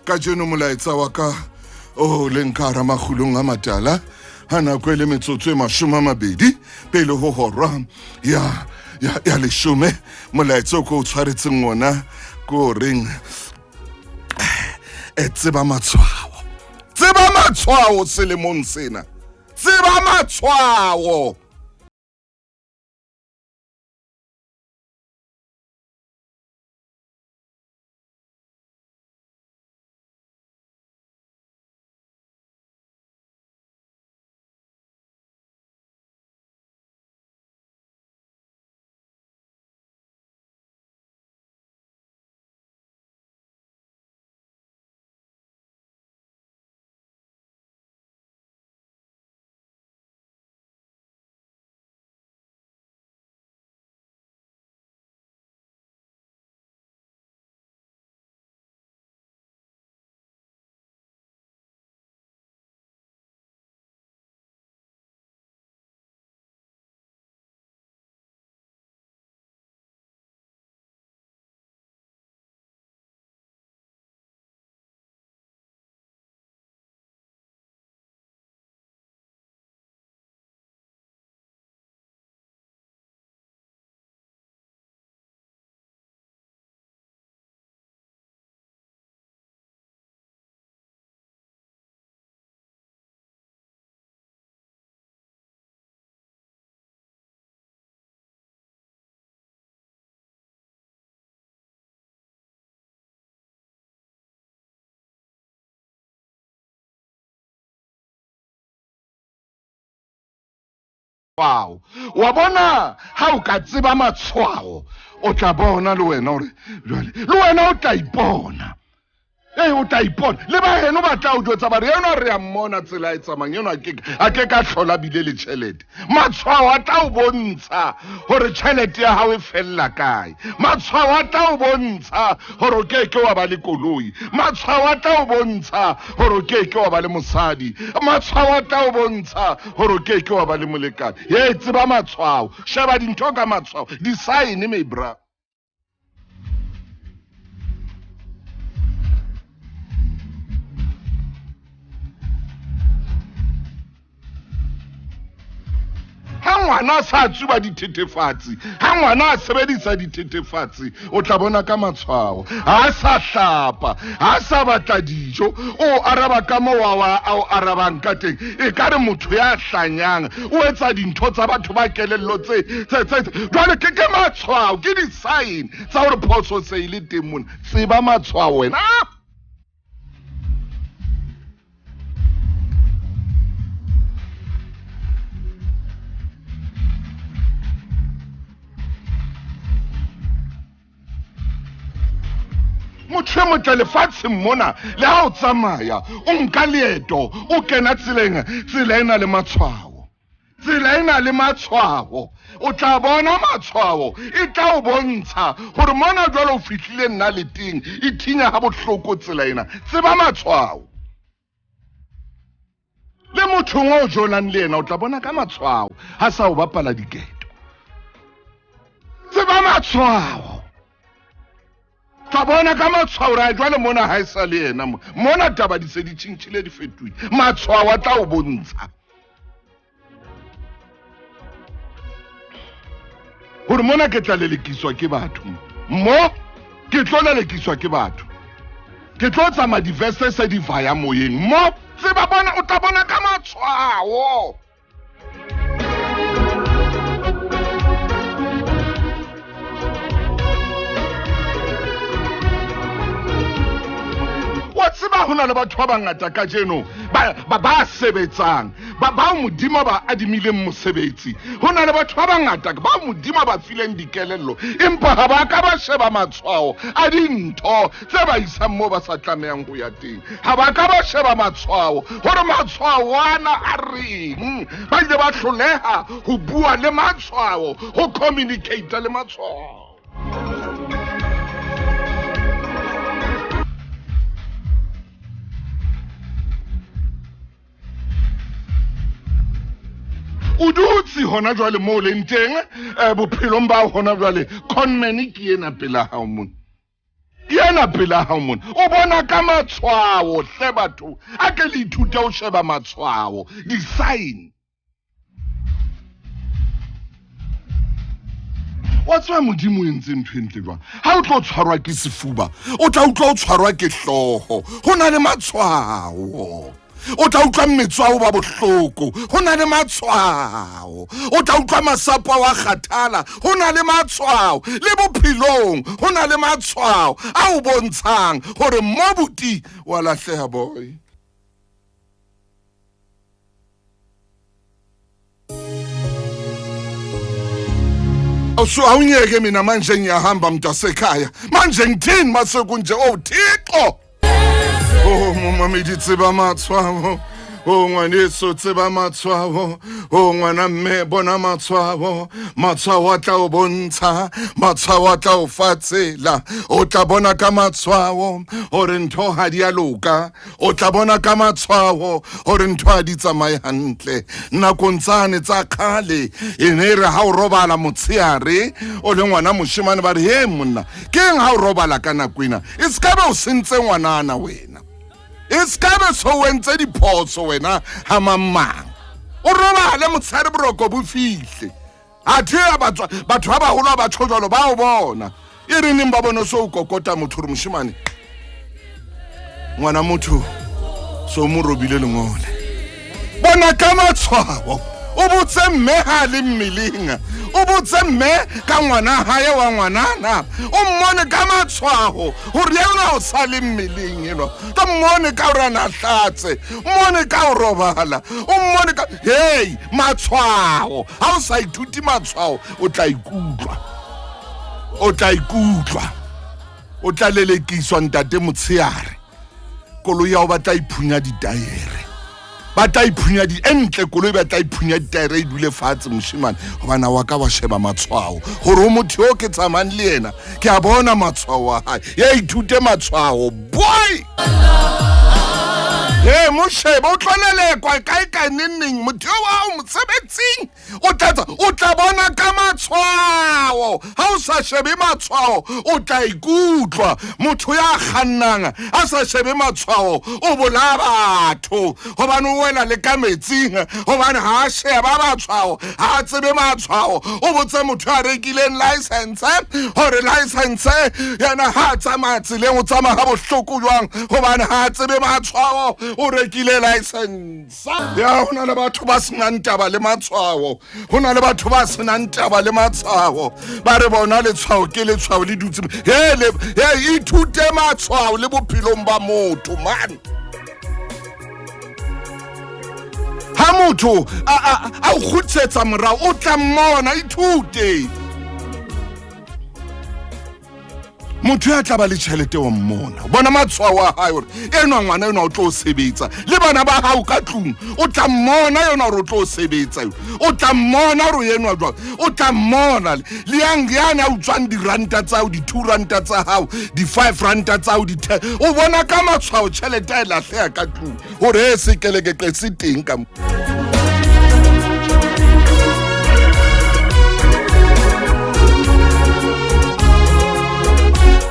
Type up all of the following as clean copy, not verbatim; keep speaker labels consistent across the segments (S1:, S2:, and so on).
S1: Kajeno molaetsa wa ka o leng ka hara makgulong a matala ha nako e le metsotso e 20 pele ho hora ya ya ya leshome, molaetsa o ko o tshwaretseng ona ke o reng e tseba matshwao, tseba matshwao selemong sena, tseba matshwao. Wow. Wa bona ha o ka tseba matshwao, o tla bona le wena hore jwale le wena o tla ipona. Ee, o tla ipona le ba heno ba tla o jwetsa ba re enwa re a mmona tsela e tsamayang enwa a ke ka tlhola bile le tjhelete. Matshwao a tla o bontsha hore tjhelete ya hao e fella kae. Matshwao a tla o bontsha hore o ke ke wa ba le koloi. Matshwao a tla o bontsha hore o ke ke wa ba le mosadi. Matshwao a tla o bontsha hore o ke ke wa ba le molekane. Ye, tseba matshwao, sheba dintho ka matshwao, di-sign my bra. Ha ngwana a sa tsuba dithethefatsi, ha ngwana a sebedisa dithethefatsi, o tla bona ka matshwao. Ha a sa hlapa, ha a sa batla dijo, o araba ka moo a o arabang ka teng. E ka re motho ya hlanyang, o etsa dintho tsa batho ba kelello tse tse tse. Jwale ke ke matshwao, ke di-sign tsa hore phoso se e le teng mona. Tseba matshwao wena. Motho e motle lefatsheng mona, le ha o tsamaya o nka leeto o kena tseleng, tsela e na le matshwao, tsela e na le matshwao, o tla bona matshwao, e tla o bontsha hore mona jwale o fihlile nna le teng, e thinya ha bohloko tsela ena. Tseba matshwao. Le mothong o jolang le yena o tla bona ka matshwao ha sa o bapala diketo. Tseba matshwao. Tla bona ka matshwao ra jwale mona ha e sa le yena mo. Mona taba di se di tjhentjhile, di fetohile. Matshwao a tla o bontsha hore mona ke tla lelekiswa ke batho, mo ke tlo lelekiswa ke batho, ke tlo tsamaya diveste se di vaya moyeng mo. Tseba bona, o tla bona ka matshwao. Wa tseba ho na le batho ba bangata kajeno ba sebetsang, bao Modimo ba adimileng mosebetsi. Ho na le batho ba bangata bao Modimo ba fileng dikelello, empa ha ba ka ba sheba matshwao a dintho tse ba isang moo ba sa tlamehang ho ya teng. Ha ba ka ba sheba matshwao hore matshwao ana a reng. Ba ile ba hloleha ho bua le matshwao, ho communicate le matshwao. O dutse hona jwale moo leng teng, bophelong ba hona jwale, conman ke ena pela hao mona. Ke ena pela hao mona. O bona ka matshwao hle batho. A ke le ithute ho sheba matshwao, di-sign. Wa tseba Modimo o entse ntho e ntle jwang? Ha o tlo tshwarwa ke sefuba, o tla utlwa o tshwarwa ke hlooho. Ho na le matshwao. O tla utlwa mmetso wa o ba bohloko. Ho na le matshwao. O tla utlwa masapo a wa kgathala. Ho na le matshwao. Le bophelong ho na le matshwao a o bontshang hore mo buti wa lahleha boy. So awunyeke mina manje ngiyahamba mntasekhaya manje ngithini mase kunje oh Thixo oh momamedi tseba matshwao o ngwaneso tseba matshwao o ngwana mme bona matshwao matshwao a tla o bontsha matshwao a tla o fa tsela o tla bona ka matshwao gore ntho ga di a loka o tla bona ka matshwao gore ntho a di tsamaye hantle nakong tsane tsa kgale e ne e re ga o robala motsheare o le ngwana moshemane ba re he monna ke eng ga o robala ka nako ena e se ka be o sentse ngwanana wena e se ka be so o entse diphoso wena ga mang o robale motshehare boroko bo fihle athe batho ba bagolo ba tsho jalo ba o bona e re neng ba bone so o kokota motho gore moshemane ngwana motho so mo robile lengole bona ka matshwao o botse mme ga le mmeleng o botse mme ka ngwana gae wa ngwanana o mmone ka matshwao gore yena o sa le mmeleng eno ka mmone ka gore a na hlatse mmone ka o robala o mmone ka hei matshwao ga o sa ithuti matshwao o tla ikutlwa o tla ikutlwa o tla lelekiswa ntate motsheare koloi ya o ba tla iphunya ditaere ba tla iphunya di e ntle koloi ba tla iphunya ditaere e dule fatshe moshimane gobane wa ka wa sheba matshwao gore o motho yo ke tsamayng le yena ke a bona matshwao a gae ya ithute matshwao boy ee moshebe o tlo lelekwa kae kae neng motho yo wa o mosebetsing o tla o tla bona ka matshwao ha o sa shebe matshwao o tla ikutlwa motho ya kgannang a sa shebe matshwao o bolaya batho gobane o wela le ka metsing gobane ga a sheba matshwao ga a tsebe matshwao o botse motho a rekileng license gore license yena ga a tsamaya tseleng o tsamaya ga bohloko jwang gobane ga a tsebe matshwao o rekile license Ya go na le batho ba senang taba le matshwao go na le batho ba senang taba le matshwao ba re bona letshwao ke letshwao le dutse he ithute matshwao le bophelong ba motho man ha motho a o kgutlisetsa morao o tla mmona ithute motho ya tla ba le tšhelete wa mmona bona matshwao a gae gore enwa ngwana enwa o tlo o sebetsa le bana ba gago ka tlung o tla mmona yona gore o tlo o sebetsa yo o tla mmona gore enwa jwang o tla mmona le yang yane a utswang diranta tsa gago di-two ranta tsa gago di-five ranta tsa gago di-ten o bona ka matshwao tšhelete a e latlhega ka tlung gore e sekelekeqe se teng ka mo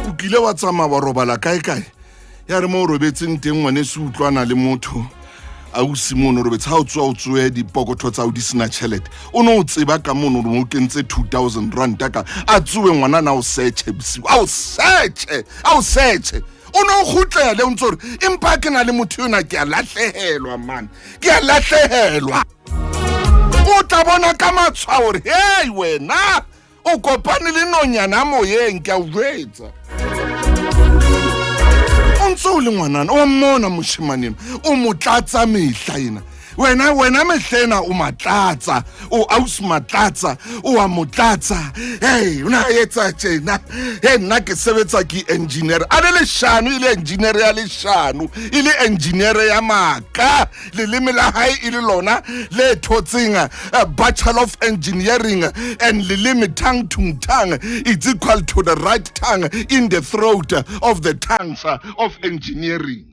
S1: o kile wa tsamaya wa robala kae-kae ya re mo o robetseng teng ngwane se utlwana le motho ausi mono robetse ga o tsoa o tsoe dipokotho tsa o di sena tšhelete o ne o tseba ka mono gore o kentse 2000 ranta ka a tsoe ngwana na o searche bosigo a o searche a o searche o ne o kgutlele o ntse gore empa ke na le motho yona ke a latlhegelwa man ke a latlhegelwa o tla bona ka matshwao gore hei wena o kopane le nonyana moyeng ke a o jwetsa o ntse o le ngwanana o mmona mošimaneng o mo tlatsa mehla ena wena wena mehlena o matlatsa o ausi matlatsa o a motlatsa hey o na etsa tjena he nna ke sebetsa ke engineer a le leshano e le engineer ya leshano e le engineer ya maka leleme la hae e le lona le thotseng bachelor of engineering and leleme tongue to tongue it's equal to the right tongue in the throat of the tongues of engineering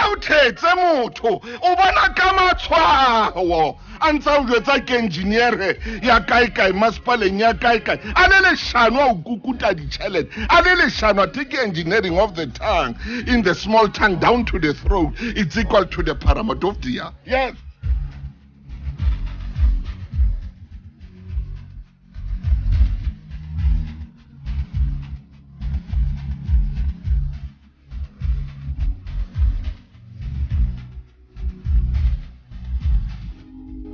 S1: a o thetse thetse motho o bona ka matshwao a ntse a o jwetsa ke engineere ya kaekae masepaleng ya kaekae a le leshano a o kukuta ditšhelete a le leshano a take engineering of the tongue in the small tongue down to the throat it's equal to the paramadovdia yes.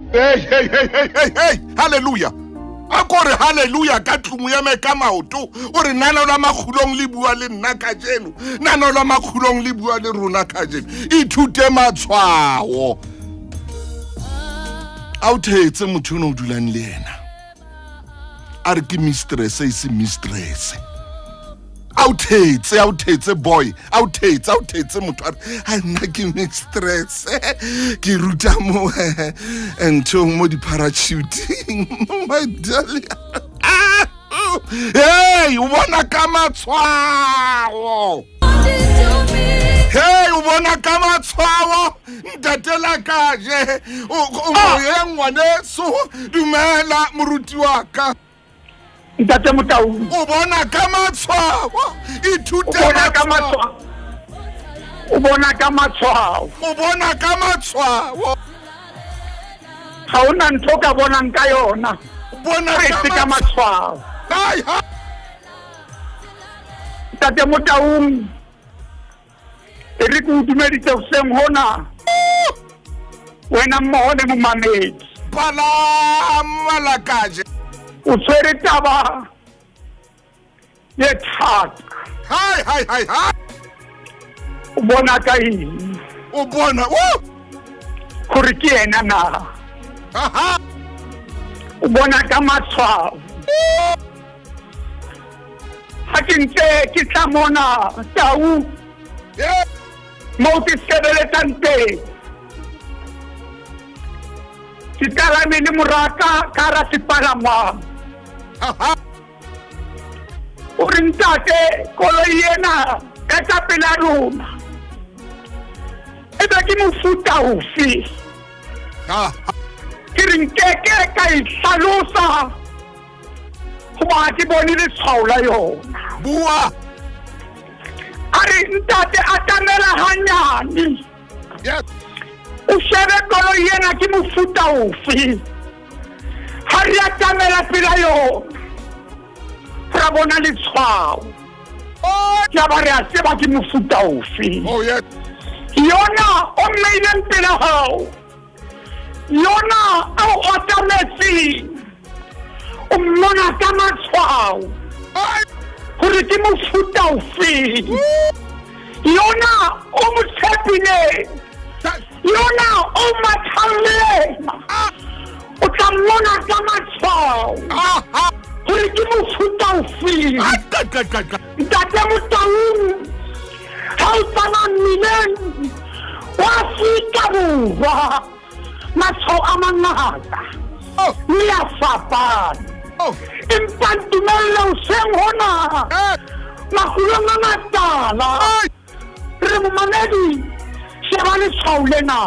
S1: Hey, hey, hey, hey, hey, hey, hallelujah. A ko re hallelujah ka tlung ya me ka maoto o re nano la makgulong le bua le nna kajeno nano la makgulong le bua le rona kajeno ithute matshwao a o thetse motho o ne o dulang le yena a re ke mistress e se mistress a o thetse a o thetse boy a o thetse a o thetse motho a re a nna ke mistress ke ruta mo nthong mo di-parachuting my darling. Hey o bona ka matshwao hey o bona ka matshwao ntate la kaje o moyeng ngwaneso dumela moruti wa ka.
S2: Ntate Motau,
S1: o bona ka matshwao ithute
S2: ka matshwao o bona ka matshwao
S1: o bona ka matshwao
S2: ga o na ntho o ka bonang ka yona
S1: bona
S2: ka matshwao. Ntate Motaung, e re ke o dumeditse hoseng hona wena mmoho le momamedi.
S1: Palama
S2: o tshwere taba ye thata.
S1: Hai hai hai hai.
S2: O bona ka eng?
S1: O bona
S2: gore ke yena na? O bona ka matshwao. Ha ke ntse ke tla mona tau moo ke sebeletsang teng, ke kalame le moraka ka hara sepalangwang. O re ntate koloi ena e ka pela rona e be ke mofuta ofe? Ke re nkeke ka e hlalosa goba ga ke bone letshwao la yona.
S1: Bua.
S2: A re ntate atamela hanyane o shebe koloi ena ke mofuta ofe. Ha re atamela pela yona ra bona letshwao ya ba re a tseba ke mofuta ofe. Yona o mmeileng pela hao, yona a o atametseng, o mmona ka matshwao gore ke mofuta ofe. Yona o mo tshepileng, yona o mathang le yena, o tla mmona ka matshwao gore ke mofuta ofe. Ntate Motaung, ha o tsamaya mmileng wa Afrika Borwa, matshwao a mangata mme a fapana. Empa ntumelle hoseng hona makgulong a matala re momamedi sheba letshwao lena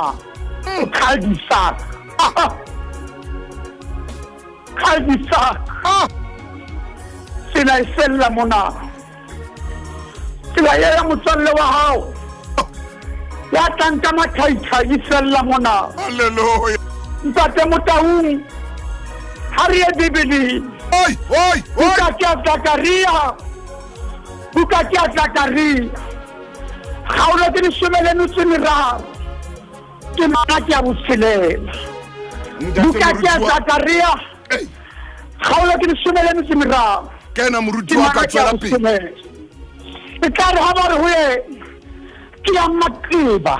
S2: o cul-de-sac. Cul-de-sac tsela e fella mona, tsela e ya motswalle wa hao ya tlang ka mathaithai e fella mona.
S1: Hallelujah.
S2: Ntate Motaung, ha re ye Bibeleng. Buka ke ya Zakaria, buka ke ya Zakaria kgaolo ke 13 ke mana ke ya 6. Buka ke ya Zakaria kgaolo ke 13
S1: kena moruti wa ka tswela pele.
S2: E tla re ha ba re ho yena ke ya maqeba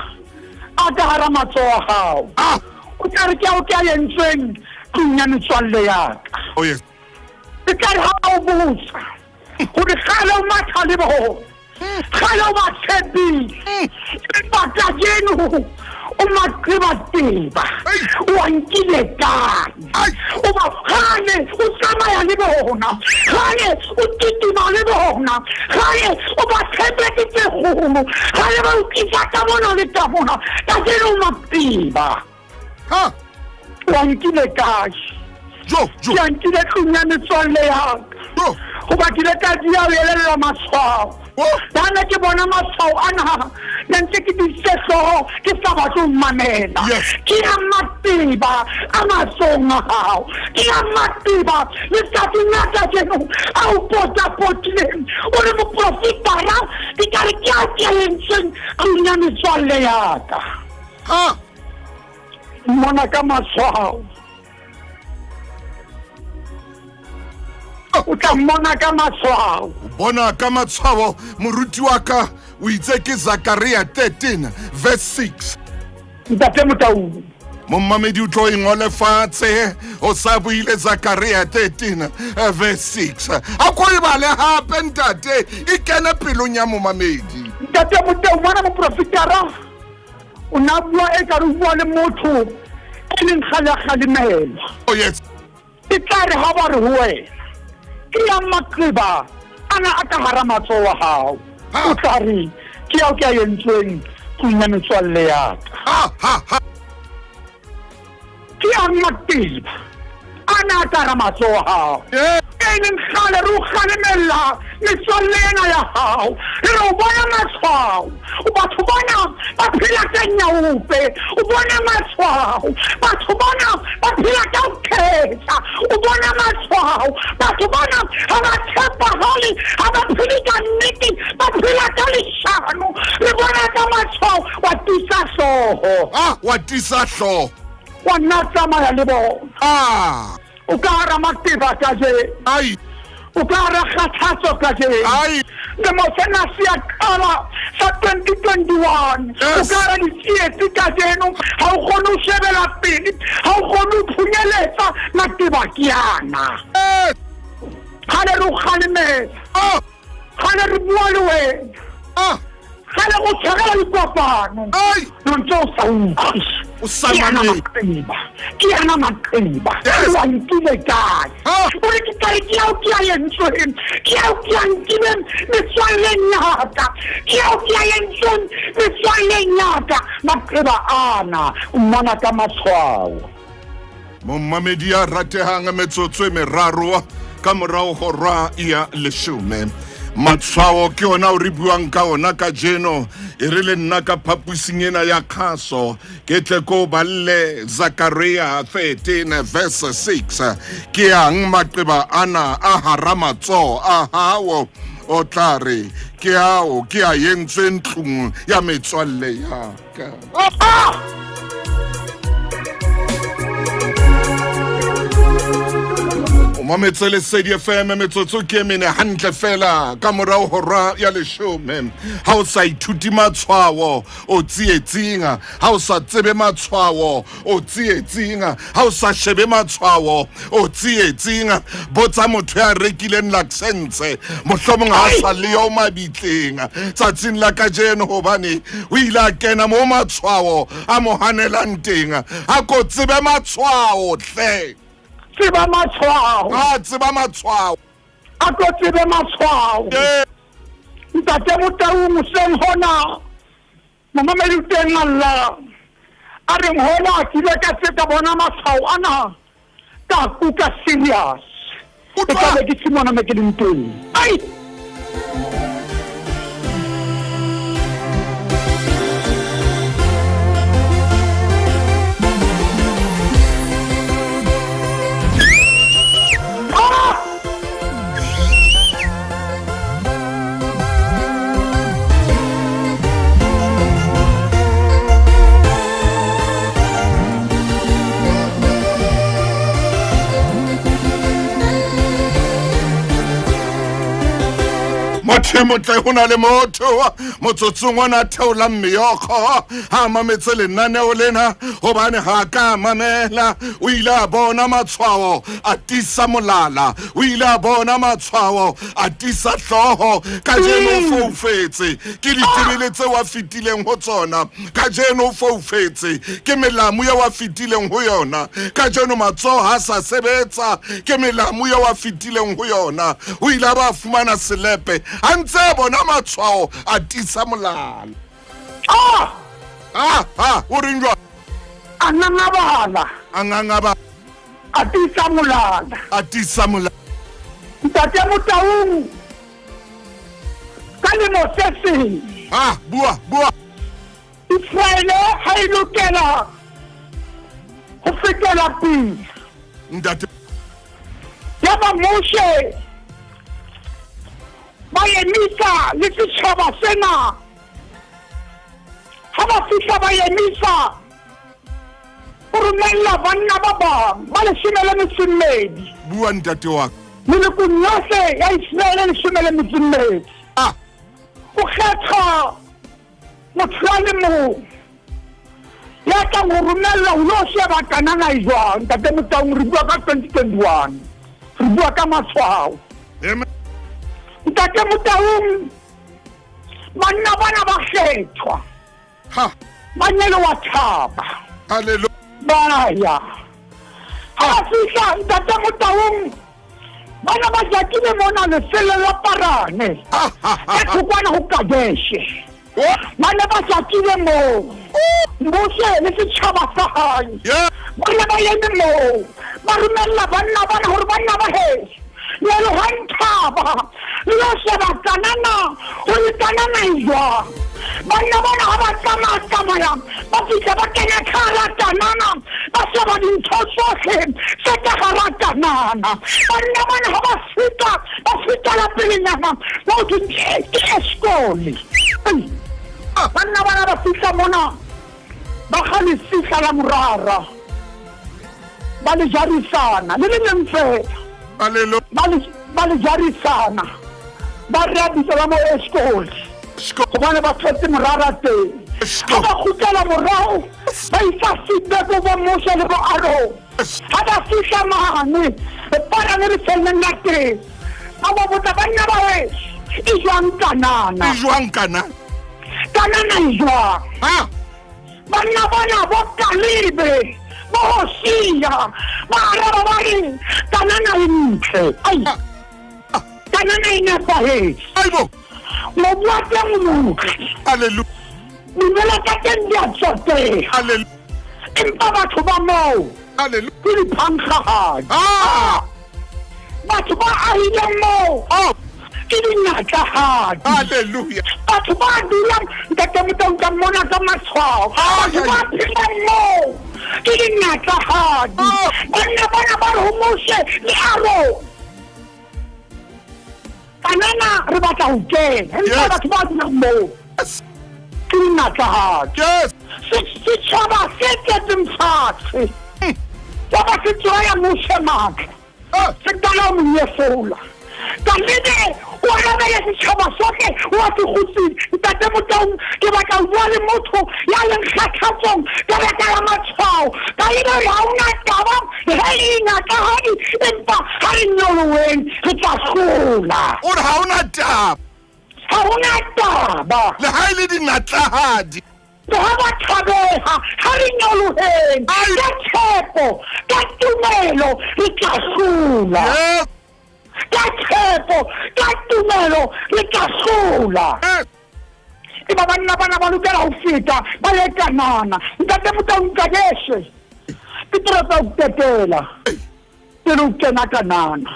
S2: a ka hara matsoho a hao, o tla re ke ao ke a entsweng tlung ya metswalle ya ka. E tla re ha o botsa gore kgale o matha le bona, kgale o ba tshepile, empa kajeno o maqebateba, o a nkile kae? O ba gane o tsamaya le bona, bona, kgale o titima le bona, kgale o ba tshepetse tse kgolo, kgale ba o tlisa ka mona le ka mona, kajeno maqeba. Wa nkile kae? Ke a nkile tlung ya metswalle ya ka, goba ke ile ka dia ho elellwa matshwao. Bana ke bona matshwao ana, ne ntse ke disitse hlooho, ke sa batle ho mamela. Ke a maqeba a matsohong a hao, ke a maqeba letsatsing la kajeno a o potapotileng. O re moprofetara, ke ka re ke a ke a entsweng tlung ya metswalle ya ka. Mmona ka matshwao. O tla mmona ka matshwao.
S1: O bona ka matshwao. Moruti wa ka o itse ke Zakaria 13 verse 6.
S2: Ntate Motaung.
S1: Mommamedi o tlo e ngole fatshe, o sa buile Zakaria 13 verse 6. A ko e bale hape ntate, e kene pelong ya momamedi.
S2: Ntate Motaung, mona moprofetara o na bua e ka re o bua le motho e leng kgale a kgalemelwa.
S1: Oh yes.
S2: E tla re ha ba re ho wena, ke ya maqeba ana a ka hara matsoho a hao, o tla re, ke ao ke a entsweng tlung ya metswalle ya ka. Ke ya maqeba ana a ka hara matsoho a hao, e leng kgale re o kgalemella metswalle ena ya hao, re re o bona matshwao, batho bona ba phela ka nyaope, o bona matshwao, batho bona ba phela ka ho kgetha, o bona matshwao, batho bona ha ba tshepahale, ha ba phele ka nnete, ba phela ka leshano, re bona ka matshwao. Wa tiisa hlooho.
S1: Wa tiisa hlooho.
S2: Wa nna tsamaya le bona. O ka hara maqeba kajeno. O ka hara kgathatso kajeno. Lemo sena se a qala sa 2021. O ka hara ditsietsi kajeno. Ha o kgone ho shebela pele, ha o kgone ho phunyeletsa, maqeba ke ana. Kgale re o kgalemela. Kgale re bua le wena. Kgale go tshwarela dikopano. No ntse o sa utlwe.
S1: O sa
S2: Ke ana
S1: mamele.
S2: maqeba, ke ana maqeba.
S1: Yes.
S2: Wa nkile kae? O re ke kare ke ao ke a entsweng, ke ao ke a nkileng metswalleng ya ka, ke ao ke a entsweng metswalleng ya ka. Maqeba ana o mmona ka matshwao.
S1: Momamedi ya ratehang, metsotso e meraro ka morao hora ya leshome. Matshwao ke ona o re buang ka ona kajeno. E re le nna ka phapusing ena ya kgaso ke tle ko balle Zakaria 13 verse 6. Ke yang maqeba ana a hara matsoho a hao, o tla re ke ao ke a entsweng tlung ya metswalle ya ka. O mametse Lesedi FM, metsotso ke e mene hantle fela ka morao hora ya leshome. Ha o sa ithuti matshwao, o tsietsing. Ha o sa tsebe matshwao, o tsietsing. Ha o sa shebe matshwao, o tsietsing. Botsa motho ya rekileng Luxense, mohlomong ha sa le yo mabitleng tsatsing la kajeno, hobane o ile a kena mo matshwao a mo hanelang teng. A ko tsebe matshwao hle.
S2: Tseba matshwao.
S1: A tseba matshwao.
S2: A ko tsebe matshwao. Ntate Motaung hoseng hona, momamedi o teng a lla. A reng hona ke ile ka tse ka bona matshwao ana, ka kuka serious. E tla be ke tshimona me ke leng teng. Ai!
S1: Tjhe motle ho na le motho motsotsong ona theolang meokgo ha mametse lenaneo lena hobane ha ka mamela o ile a bona matshwao a tisa molala o ile a bona matshwao a tisa hlooho kajeno o foufetse ke ditebele tseo a fetileng ho tsona kajeno o foufetse ke melamu eo a fetileng ho yona kajeno matsoho a sa sebetsa ke melamu eo a fetileng ho yona o ile a ba fumana selepe a ntse a bona matshwao a tisa molala
S2: ah!
S1: Ah, ah, o reng jwa
S2: a ngangabala
S1: a ngangaba
S2: a tisa molala
S1: a tisa molala
S2: ntate Motaung ka lemo se seng
S1: ah bua bua
S2: Israele ha e lokela ho fetela pele
S1: ntate
S2: yaba Moshe ba emisa le setjhaba sena ha ba fihla ba emisa o romella banna ba bang ba leshome le metso e mmedi
S1: bua ntate wa ka
S2: melokong yohle ya Iseraele leshome le metso e mmedi
S1: ah
S2: o kgetha motho a le mong ya tlang ho romella ho lo sheba Kanana e jwang ntate Motaung re bua ka 2021 re bua ka matshwao
S1: Amen.
S2: ntate Motaung banna bana ba kgethwa
S1: ha
S2: ba nyelowa thaba
S1: hallelujah
S2: ba ya ha ba fihla ntate Motaung bana ba jakile mona lefelo la Parane ka thokwana ho Kadeshe ba ne ba jakile moo Moshe le setjhaba sa hae ba ne ba eme moo ba romella banna bana hore banna ba heso nyolohang thaba le yo sheba Kanana hore Kanana e jwang banna bona ha ba tsamaya tsamaya ba fihla ba kena ka hara Kanana ba sheba dintho tsohle tse ka hara Kanana banna bana ha ba feta ba fetela pelenyana mo ke ke Eskole banna bana ba fihla mona ba ga lesihla la morara ba le jarisana le le leng fela ba le jarisana ba rea bitso la mo Eskole gobane ba tlotse morara teng ga ba kgutlela morao ba isa feedback bo Moshe le bo Aaron ga ba fihla mane parane re felleng la teng ba ba botsa banna ba weso e jwang Kanana
S1: e jwang Kanana
S2: Kanana e jwang banna bona bo Kalebe bo Hosea ba araba ba re Kanana e ntle ai Kanana e nepahetse
S1: aibo
S2: mobu wa teng o motle
S1: hallelujah
S2: dimela tsa teng di a tsoteha
S1: hallelujah
S2: empa batho ba moo
S1: hallelujah
S2: ke diphankgahadi
S1: ah
S2: batho ba ahileng moo
S1: oh
S2: ke dinatlahadi
S1: hallelujah
S2: batho ba dulang ntate Motaung ka mmona ka matshwao batho ba phelang moo ke dinatlahadi banna bana ba re ho Moshe le Aaron Kanana re batla ho kena empa batho ba dulang moo ke dinatlahadi setjhaba se tletseng fatshe ba ba se tswaya Moshe matla se qala ho mo nyefola Kalebe o arabele setjhaba sohle wa se kgutsile ntate Motaung ke batla ho bua le motho ya leng kgathatsong ka baka la matshwao Kalebe re ha ona taba le ha e inatlahadi empa ha re nyoloheng re tla hlola
S1: o re ha ona taba
S2: ha ona taba
S1: le ha e le dinatlahadi
S2: Le ha ba thabeha, ha re nyoloheng ka tshepo, ka tumelo re tla hlola. Ka tshepo, ka tumelo re tla hlola. Eba banna bana ba lokela ho feta ba ye Kanana. Ntate Motaung Kadeshe, ke toropo ya ho qetela. Pele o kena Kanana.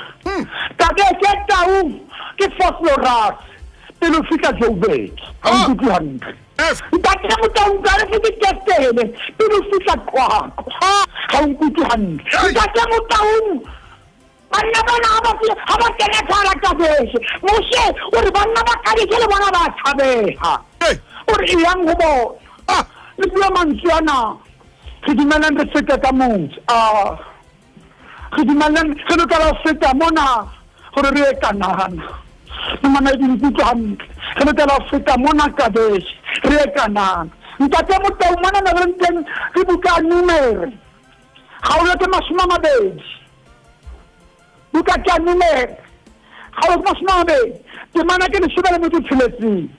S2: Kadeshe Tau ke Vosloorus pele o fihla Joburg. Ha o nkutlwe hantle. Ntate Motaung Kadeshe ke Kestele pele o fihla Qwaqwa. Ha o nkutlwe hantle. Ntate Motaung banna bana ha ba ha ba kena ka hara Kadeshe. Moshe o re banna ba Kadeshe le bona ba tshabeha. O re eyang ho bona. Le bua mantswe ana. Re dumellang re fete ka motse. Ah. Re dumellang re lokela ho feta mona hore re ye Kanana. Momamedi, nkutlwe hantle. Re lokela ho feta mona Kadeshe, re ye Kanana. Ntate Motau, mona ne re nteng ke buka ya Numere, kgaolo ke 20. Buka ke ya Numere, kgaolo ke 20, temana ke 16.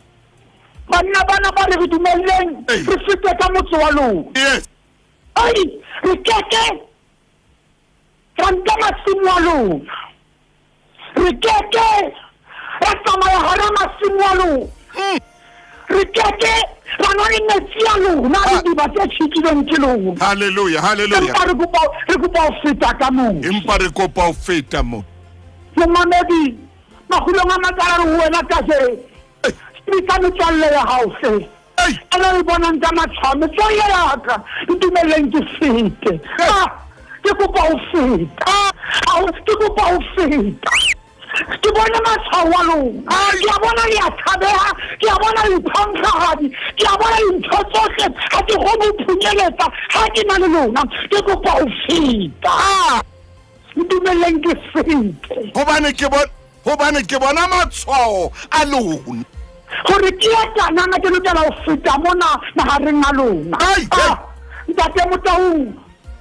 S2: Banna bana ba re re dumelleng re fete ka motse wa lona.
S1: Yes.
S2: Ai, re keke ra nka masimo a lona. Re keke ra tsamaya hara masimo a lona. Re keke ra nwa le metsi a lona, le diba tse tjhekilweng ke lona.
S1: Hallelujah, hallelujah.
S2: Empa re kopa, re kopa ho feta ka moo.
S1: Empa re kopa ho feta moo.
S2: Momamedi, makgulong a matala re ho wena kajeno. Bitsa metswalle ya hao hle. Ena re bonang ka matshwao, metswalle ya ka, ntumelleng ke fete. Ah, ke kopa ho feta. Ah, ke kopa ho feta. Ke bone matshwao a lona. Ke a bona le a tshabeha, ke a bona le iphonkgahadi, ke a bona dintho tsohle, ha ke kgone ho phunyeletsa ha ke na le lona. Ke kopa ho feta. Ntumelleng ke fete.
S1: Hobane ke bona, hobane ke bona matshwao a lona.
S2: Hore ke ye Kanana, ke lokela ho feta mona mahareng a lona.
S1: Ai, ai.
S2: Ah, Ntate Motaung,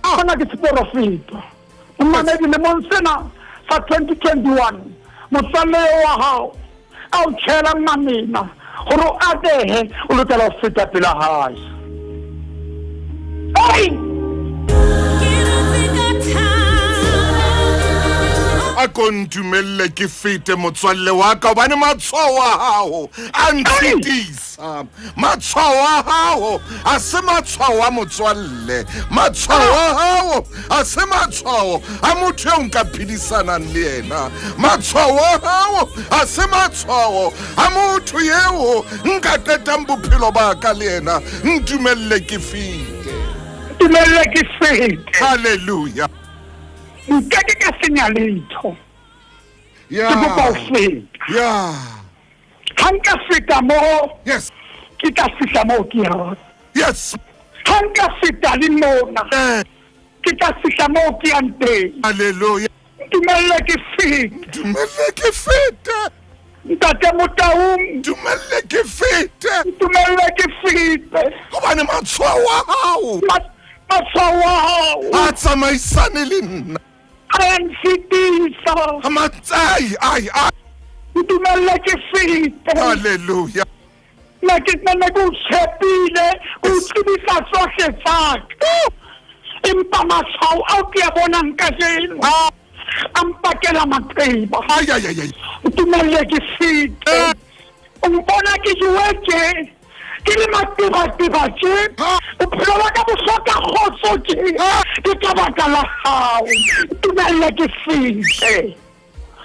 S2: hona ke seporofeto. Momamedi, lemong sena sa 2021, motswalle eo wa hao a o tjhelang mamena hore o atlehe, o lokela ho feta pela hae. Ai!
S1: A ko ntumelle ke fete motswalle wa ka, hobane matshwao a hao a ntshitisa. Matshwao a hao a se matshwao a motswalle, matshwao a hao a se matshwao a motho eo nka phedisanang le yena, matshwao a hao a se matshwao a motho eo nka qetang bophelo ba ka le yena. Ntumelle ke fete.
S2: Ntumelle ke fete.
S1: Hallelujah.
S2: Nkeke ka senya letho.
S1: Yeah.
S2: Ke kopa ho feta.
S1: Yeah.
S2: Ha nka feta moo,
S1: Yes.
S2: ke tla fihla moo ke yang.
S1: Yes.
S2: Ha nka feta le mona,
S1: Eh.
S2: ke tla fihla moo ke yang teng.
S1: Hallelujah.
S2: Ntumelle ke fete.
S1: Ntumelle ke fete.
S2: Ntate Motaung.
S1: Ntumelle ke fete.
S2: Ntumelle ke fete.
S1: Hobane matshwao a hao.
S2: Matshwao a hao.
S1: A tsamaisane le nna.
S2: A ntshitisa.
S1: A matsai, ai, ai.
S2: Ntumelle ke fete.
S1: Hallelujah.
S2: Nna ke nna ke o tshepile, o tsebisa tsohle tsa ka. Empa matshwao ao ke a bonang kajeno, a mpakela maqeba.
S1: Ai, ai, ai, ai.
S2: Ntumelle ke fete. O mpona ke jowe tje, ke le matebateba tje. Bophelo ba ka bo hloka kgotso tje, ke ka baka la hao. Ntumelle ke fete.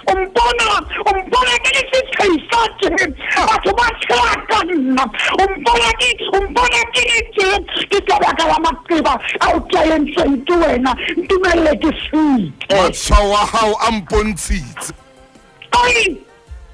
S2: O mpona ke le setshehisa tje, batho ba tsheha ka nna. O mpona ke le tje, ke ka baka la maqeba ao ke a entsweng ke wena. Ntumelle ke fete.
S1: Matshwao a hao a mpontshitse.
S2: Ai!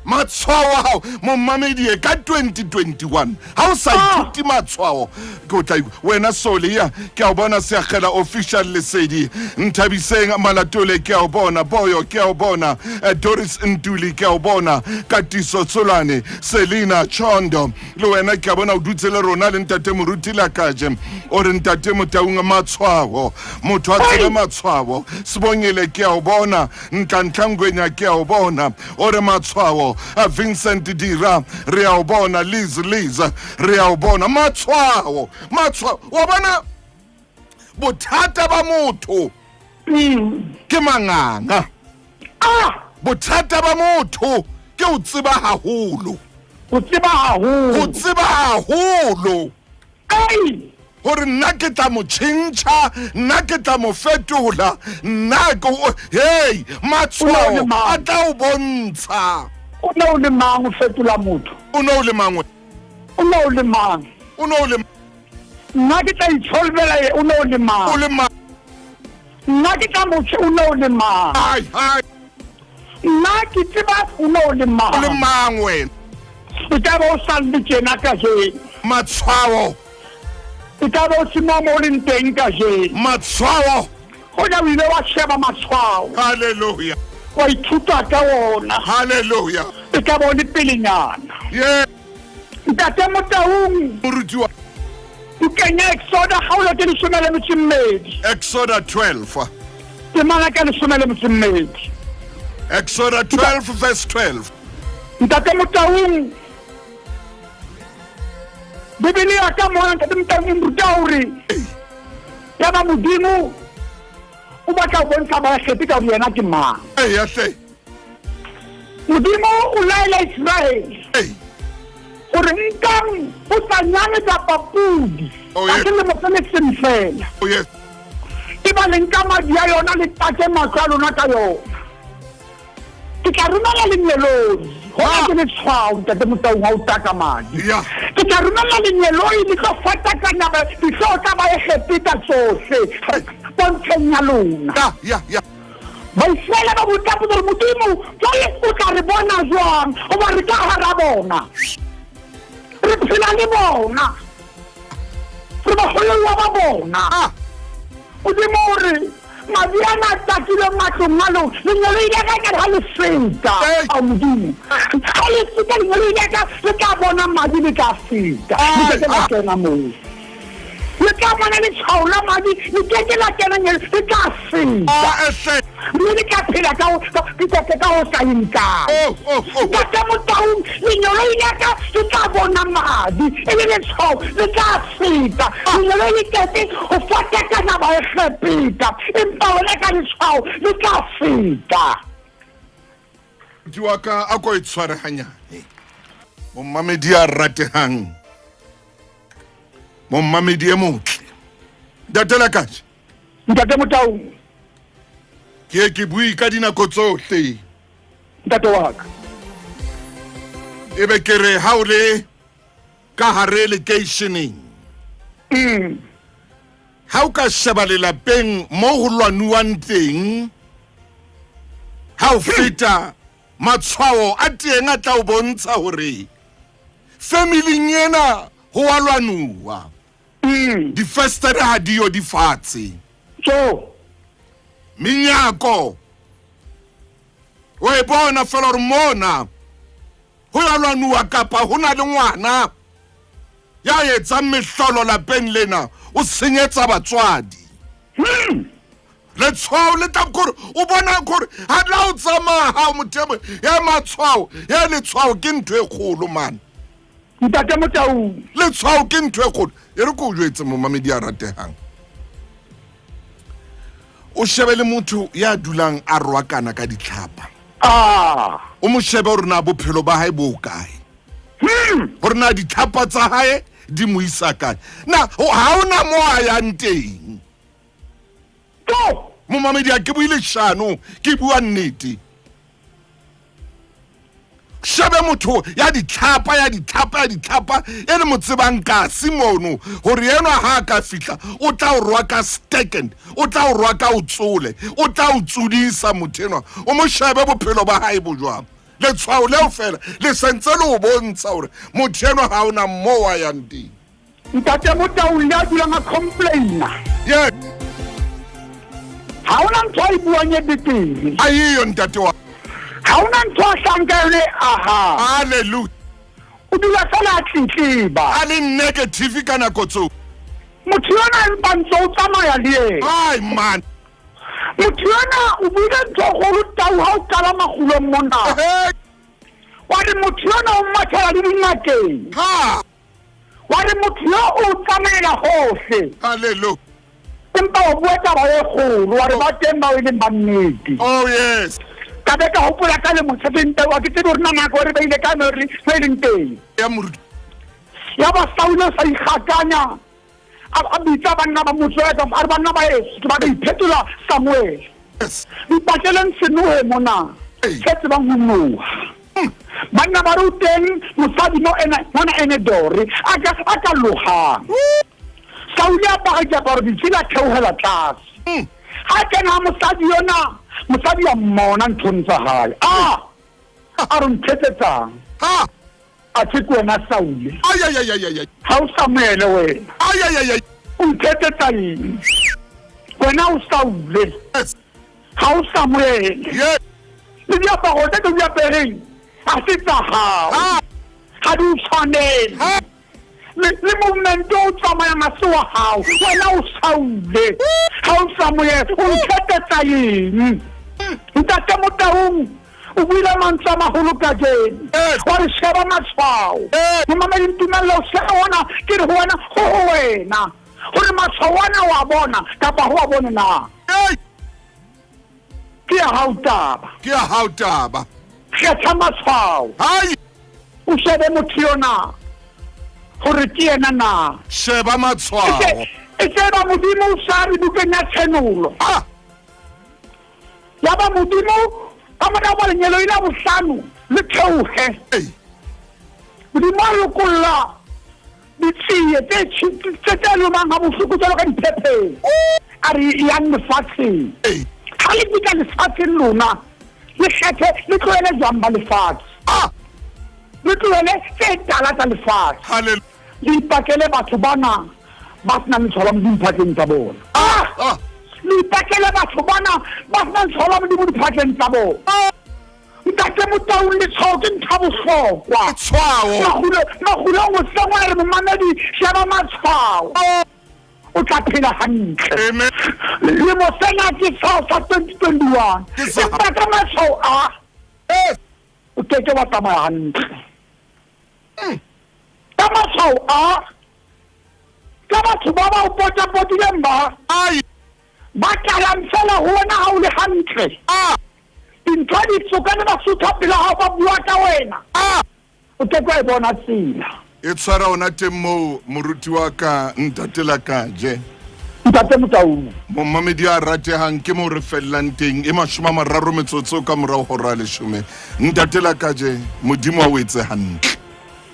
S1: Matshwao a hao, momamedi e ka 2021, ha o sa ithuti matshwao, ke o tla wena Sole ya, ke a o bona Seakgela official Lesedi, Nthabiseng Malatole ke a o bona, Boyo ke a o bona, Doris Ntuli ke a o bona, Katiso Tsolane, Selina Chondo, le wena ke a bona o dutse le rona le ntate Moruti Lakaje, o re ntate Motaung matshwao, motho a tsebe matshwao, Sibongile ke a o bona, Nhlanhla Ngwenya ke a o bona, o re matshwao, Vincent Dira re a o bona, Liz Liz re a o bona, matshwao, matshwao, wa bona bothata ba motho ke manganga. Bothata ba motho ke o tseba haholo.
S2: O tseba haholo.
S1: O tseba haholo.
S2: Ai!
S1: Hore nna ke tla mo tjhentjha, nna ke tla mo fetola, nna ke o, hey, matshwao a tla o bontsha.
S2: O ne o le mang o fetola motho?
S1: O ne o le mang?
S2: O ne o le mang?
S1: O ne o le
S2: Nna ke tla itsholvela ye, o ne o le mang?
S1: O le mang?
S2: Nna ke tla motho, o ne o le mang?
S1: Ai, ai.
S2: Nna ke tseba o ne o le mang?
S1: O le mang wena?
S2: O tla be o sa le tjena kajeno.
S1: Matshwao.
S2: O tla be o se mo o leng teng kajeno.
S1: Matshwao.
S2: Hoja o ile wa sheba matshwao.
S1: Hallelujah.
S2: Wa ithuta ka ona.
S1: Halleluja.
S2: E ka ba o le pelenyana.
S1: Ye.
S2: Ntate Motaung.
S1: Morutiwa.
S2: Bukeng ya Exoda kgaolo ke 12.
S1: Exoda 12.
S2: Temana ka 12.
S1: Exoda 12 verse 12.
S2: Ntate Motaung. Bibele ya ka mona Ntate Motaung e nruta hore ya ba Modimo o batla ho bontsha Baegepeta hore yena ke mang.
S1: Eya hle.
S2: Modimo o laela Iseraele gore nkang potsanyane kapa podi
S1: Oh,
S2: ka
S1: yes.
S2: selemo se le seng fela.
S1: Oh, yes.
S2: E ba le nka madi a yona le take matlo a lona ka yona. Ke tla romela lengeloi hona
S1: Ah.
S2: ke letshwao Ntate Motaung ha o taka madi.
S1: Yeah.
S2: Ke tla romela lengeloi le tlo fatakanya dihlooho tsa Baegepeta tsohle pontsheng ya lona.
S1: Ya, ya, ya.
S2: Baiseraele ba botsa potso hore Modimo jwale o tla re bona jwang hoba re ka hara bona. Re phela le bona. Re baholelwa ba bona.
S1: Ah.
S2: Modimo o re madi ana a takilweng matlong a lona, lengeloi la ka ekare ha le feta.
S1: Hey.
S2: Ao Modimo. Ha le feta lengeloi la ka le tla bona madi le tla feta. Le ke ke la
S1: Ah.
S2: kena moo. Le tla bona letshwao la madi, le ke ke la kena le tla feta.
S1: Ah, ehle.
S2: Mme le tla phela ka ho ka ho sa yeng kae.
S1: Oh, oh, oh.
S2: Ntate Motaung, lengeloi la ka le tla bona madi, e le letshwao le tla feta. Lengeloi le qete ho fatakana Baegepeta, empa wena ka letshwao le tla feta.
S1: Moruti wa ka a ko e tshware hanyane. Mommamedi a ratehang. Mommamedi e motle. Ntate Lakaje.
S2: Ntate Motaung.
S1: Ke ke bue ka dinako tsohle.
S2: Ntate wa ka.
S1: Ebe ke re ha o le ka hare lekeisheneng. Ha o ka sheba lelapeng mo ho lwanuwang teng, ha o feta matshwao a teng a tla o bontsha hore familing ena ho a lwanuwa. Difestere ha diyo di fatshe.
S2: So
S1: menyako o e bona fela hore mona ho ya lwanuwa kapa ho na le ngwana ya etsang mehlolo lapeng lena, o senyetsa batswadi. Letshwao le tla kore o bona kore ha la o tsamaya ha o motho e mong, ya matshwao, ya letshwao ke ntho e kgolo man.
S2: Ntate Motaung.
S1: Letshwao ke ntho e kgolo. E re ke o jwetse momamedi a ratehang. O shebe le motho ya dulang a rwakana ka ditlhapa.
S2: Ah.
S1: O mo shebe hore na bophelo ba hae bo kae. Hore na ditlhapa tsa hae di mo isa kae. Na ha ona mo a yang teng.
S2: To.
S1: Momamedi a ke buile leshano, ke bua nnete. Shebe motho ya ditlhapa, ya ditlhapa, ya ditlhapa, e le mo tsebang kasi mono, hore enwa ha a ka fihla, o tla o rwa ka second, o tla o rwa ka o tsole, o tla o tsodisa motho enwa. O mo shebe bophelo ba hae bo jwang. Letshwao leo fela le sentse le o bontsha hore motho enwa ha ona moo a yang teng.
S2: Ntate Motaung ya dulang a complaina.
S1: Yeah.
S2: Ha ona ntho a e buang e betere.
S1: A eyo ntate wa.
S2: Ha ona ntho a hlang ka yone, aha.
S1: Hallelujah.
S2: O dula fela a tletleba.
S1: A le negative ka nako tsohle.
S2: Motho yona empa ntse o tsamaya le yena.
S1: Ai man.
S2: Motho yona o buile ntho e kgolo tau ha o qala makgulong mona.
S1: Hey.
S2: Wa re motho yona o mathela le dingakeng.
S1: Ha.
S2: Wa re motho yo o tsamaela hohle.
S1: Hallelujah.
S2: Empa o bua taba e kgolo, wa re ba teng bao e leng ba nnete.
S1: Oh yes.
S2: Ka be ka hopola ka le motshepeng tau, ha ke tsebe hore na nako e re beile kae mo re e leng teng.
S1: Ya moruti.
S2: Ya ba Saule o sa ikgakanya, a bitsa banna ba motse wa ka, a re banna ba heso, ke batla ho iphetola Samuel.
S1: Yes.
S2: Dipatleleng senohe mona,
S1: Hey.
S2: se tsebang ho noha. Banna ba re o teng mosadi mo ena, mona ene dore, a ka lohang. Saule a apara diaparo ditshila, a theohela tlase. Ha kena ha mosadi yona, mosadi a mmona nthong tsa hae. Ah! A re nthetsetsang.
S1: Ha!
S2: A tjhe ke wena Saule.
S1: Ai, ai, ai, ai, ai, ai.
S2: Ha o Samuele wena.
S1: Ai, ai, ai, ai.
S2: O nthetsetsa eng? Wena o Saule.
S1: Yes.
S2: Ha o Samuele.
S1: Yes.
S2: Le diaparo tse ke di apereng ga se tsa gago, ga di o tshwanele. Le movement o tsamayang ga se wa gago, wena o saule ga o tsamaye, o nthetetsa eng? Ntate Motaung o buile mantswe a magolo kajeno, wa re sheba matshwao. Momamedi, ntumelele o shebe ona, ke re ho wena, ho ho wena gore matshwao ana wa bona kapa ho wa bone na? Ke ya hao taba.
S1: Ke ya hao taba.
S2: Kgetha matshwao.
S1: Hai.
S2: O shebe motho yona gore ke yena na.
S1: Sheba matshwao.
S2: E tseba Modimo o sa re bukeng ya Tshenolo. Ya ba Modimo ka mora wa lenyelo la bohlano le theohe. Modimo a lokolla ditsie tse tse lomang ga bohloko jalo ka diphepheng, a re yang lefatsheng. Ga le fihla lefatsheng lona le kgethe, le tlohele jwang ba lefatshe, le tlohele tse tala tsa lefatshe, le ipakele batho bana ba senang letshwao la Modimo diphatleng tsa bona. Le ipakele batho bana ba senang letshwao la Modimo diphatleng tsa bona. Ntate Motaung, letshwao ke ntho ya bohlokwa. Magulong o sengwe a re momamedi, sheba matshwao, o tla phela hantle. Lemo sena ke tshwao sa 2021, empa ka matshwao a o keke wa tsamaya hantle. Ka matshwao a, ka batho ba ba o potapotileng ba ba tlalang fela ho wena ha o le hantle, dintho di tsokane ba sutha pela hao, ba bua ka wena, o ke ke wa e bona tsela.
S1: E tshwara ona teng moo, moruti wa ka, ntate Lakaje.
S2: Ntate Motaung.
S1: Momamedi a ratehang, ke mo re fellang teng, e 30 metsotso ka morao hora 10. Ntate Lakaje, Modimo a o etse hantle.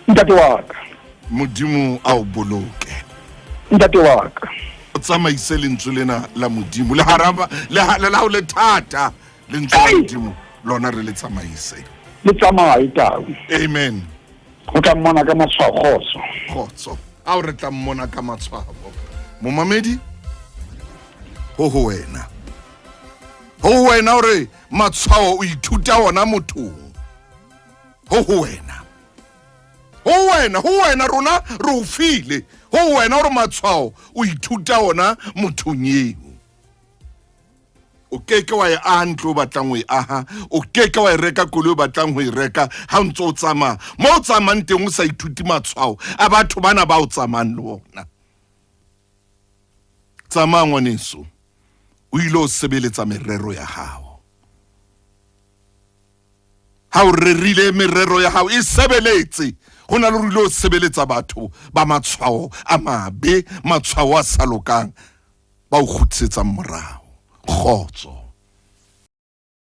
S2: Ntate wa ka.
S1: Modimo a o boloke.
S2: Ntate wa ka.
S1: O tsamaise lentswe lena la Modimo. Le haraba le ha le le thata lentswe la Modimo lona re le tsamaise.
S2: Le tsamaye, Tau.
S1: Amen.
S2: O tla mmona ka matshwao, kgotso.
S1: Kgotso. Ao re tla mmona ka matshwao. Momamedi, ho ho wena. Ho wena hore matshwao o ithuta ona mothong. Ho ho wena. Ho wena, ho wena rona re o file. Ho wena hore matshwao o ithuta ona mothong eo. O keke wa e aha ntlo o batlang ho e aha, o keke wa e reka koloi o batlang ho e reka ha o ntse o tsamaya. Mo o tsamayang teng o sa ithuti matshwao a batho bana ba o tsamayang le ona. Tsamaya ngwaneso, o ile o sebeletsa merero ya hao. Ha o rerile merero ya hao e sebeletse, ho na le hore o ile o sebeletsa batho ba matshwao a mabe, matshwao a sa lokang, ba o kgutlisetsang morao. Kgotso.